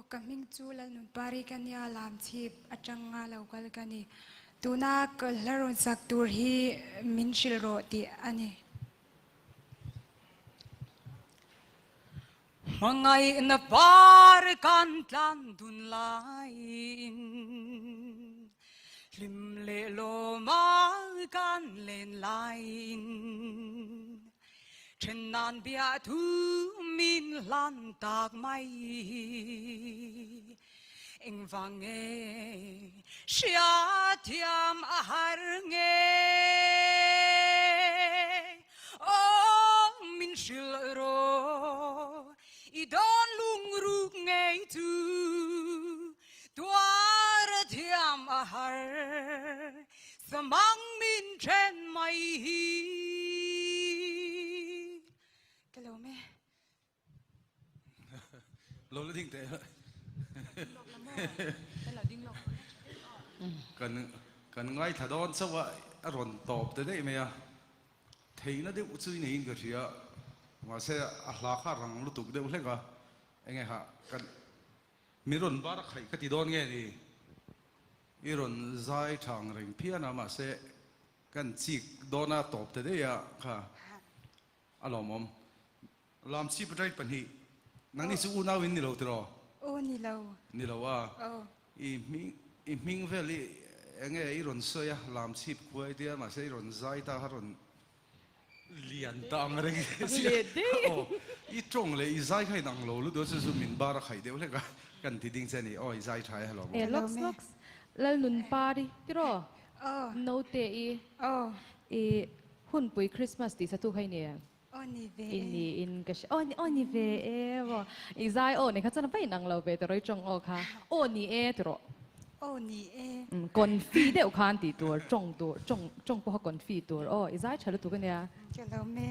ka hming chu Lalnunpari ka nia, Lamchhip atanga lo kal ka ni. Tuna ka hla rawn sak tur hi min hrilh rawh tih a ni. Hmangaihna par kan tlan dun laiin Hlim leh lawma kan len laiin Then nan biahthu min hlan tak mai Engvang nge hriathiam a har nge Aw min hrilh rawh i dawn lungruk ngei chu tuar thiam a har Samang min then mai hi. Ka lo me. Lo la ding teh. Kan kan ngaithla dawn chauh a, a rawn tawp ta daih mai a. Theihna deuh chu i neiin ka hria, mahse a hla kha a rang lutuk deuh hlek a, enge ha kan mi rawn bar khaih ka ti dawn nge ni? I rawn zai tha ang reng phian a, mahse kan chik dawn a tawp ta daih a kha a lawmawm. Lamchhip atangin pahnih, nangni chu unau in ni lo tiraw? Aw ni lo. Ni lo a. Aw. I hming, i hming vel i enge i rawn sawi a, Lamchhip khua i tia mahse i rawn zai ta kha rawn lian ta ang reng Lian dei. Aw, i tawng leh i zai kha inang lo lutuk a, chu chu min bar a khaih deuh hlek a, kan ti ding che a ni. Aw i zai tha e, hello. E lawks lawks, Lalnunpari tiraw? Aw. Note i. Aw. I hunpui Christmas tih satu kha i ni em? Aw ni ve e. I ni in ka hria. Aw aw ni ve e maw. I zai aw nei kha chuan a va inang lo ve tiraw i tawng aw kha. Aw ni e tiraw. Aw ni e. Umm confi deuh khan tih tur tawng tur tawng tawng pawha confi tur aw i zai tha lutuk ania. Ka lo me.